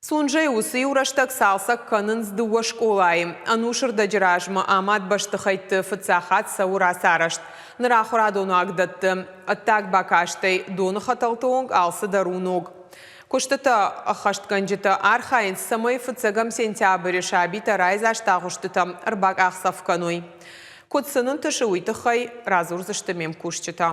Сунжӕйы уыцы-иу рӕстӕг цалцӕг кӕнынц дыууӕ скъолайы. Ӕнусы рдӕджы размӕ амад бӕстыхӕйтты фыццаг хатт цӕуы рацарӕзт. Ныр ахуырадон уагдӕтты ӕддаг бакастӕй доны хӕтӕлты онг алцыдӕр у ног. Куыстытӕ ӕххӕстгӕнджытӕ архайынц, цӕмӕй фыццӕгӕм сентябры сабитӕ райдзаст агъуыстытӕм ӕрбакъахдзӕф кӕной. Куыд сын ӕнтысы, уый тыххӕй радзурдзысты ме мкусджытӕ.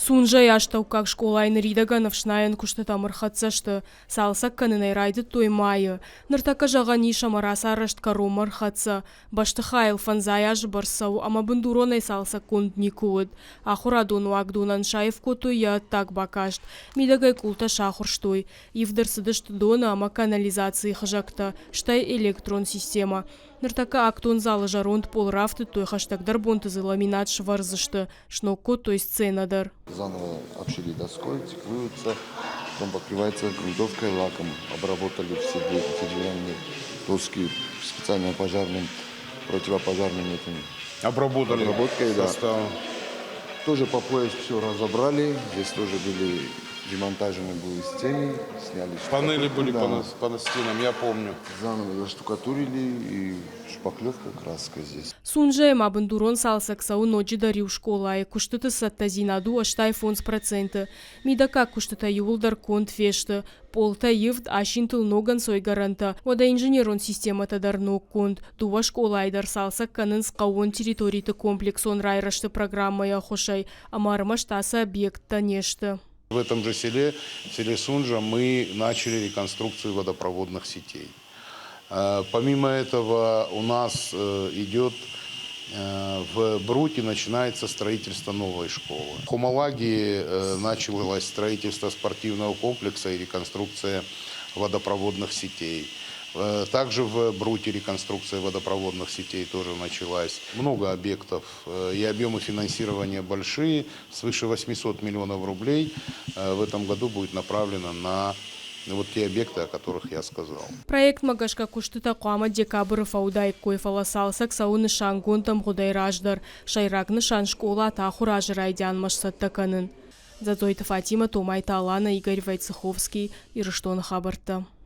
Сунжӕйы астӕуккаг скъолайы ныридӕгӕн ӕфснайӕн куыстытӕм ӕрхӕццӕ сты. Цалцӕг кӕнын ӕй райдыдтой майы. Ныртӕккӕ зӕгъӕн ис, ӕмӕ рацарӕзт кӕронмӕ ӕрхӕццӕ. Бӕстыхайыл фӕндзай азы бӕрц цӕуы ӕмӕ бындуронӕй цалцӕггонд никуы уыд. Ахуырадон уагдонӕн саив кодтой йӕ ӕддаг бакаст. Мидӕгӕй къултӕ сахуырстой. Ивд ӕрцыдысты доны ӕмӕ канализацийы хызӕгтӕ, стӕй электрон системӕ. Ныртӕккӕ актон залы зӕронд пъол рафтыдтой, хӕстӕгдӕр бонты дзы ламинат сӕвӕрдзысты. Сног кодтой сценӕ дӕр. Заново обшили доской, стеклуются, потом покрывается грунтовкой, лаком. Обработали все деревянные доски специально пожарным, противопожарным этим. Обработали. Обработкой, да. Составом. Тоже по пояс все разобрали. Здесь тоже были демонтажены были стены, сняли Панели штукатурку, были да. по стенам, я помню. Заново заштукатурили и шпаклевка, краска здесь. Сунжӕйы ма бындурон цалцӕг цӕуы ноджыдӕр иу скъолайы, куыстыты цӕттӕдзинад у 85%. Мидӕггаг куыстытӕ иууылдӕр конд фесты. Пъолтӕ ивд, асинтыл ног ӕнцойгӕрӕнтӕ, уӕдӕ инженерон системӕтӕ дӕр ноггонд. Дыууӕ скъолайы дӕр цалцӕг кӕнынц хъӕууон территориты комплексон райрӕзты программӕйы ӕххуысӕй ӕмӕ ӕрмӕст ацы объекттӕ не сты. В этом же селе, в селе Сунжа, мы начали реконструкцию водопроводных сетей. Помимо этого у нас идет в Бруте начинается строительство новой школы. В Хумалаге началось строительство спортивного комплекса и реконструкция водопроводных сетей. Также в Бруте реконструкция водопроводных сетей тоже началась. Много объектов и объемы финансирования большие, свыше 800 миллионов рублей в этом году будет направлено на вот те объекты, о которых я сказал. Проектмӕ гӕсгӕ куыстытӕ хъуамӕ декабры фӕуыдаиккой, фӕлӕ цалцӕг цӕуы нысангонд ӕмгъуыдӕй раздӕр. Сӕйраг нысан скъолаты ахуыр азы райдианмӕ сцӕттӕ кӕнын. Дзӕдзойты Фатимӕ, Томайты Алана, Игорь Войцеховский, Ирыстоны хабӕрттӕ.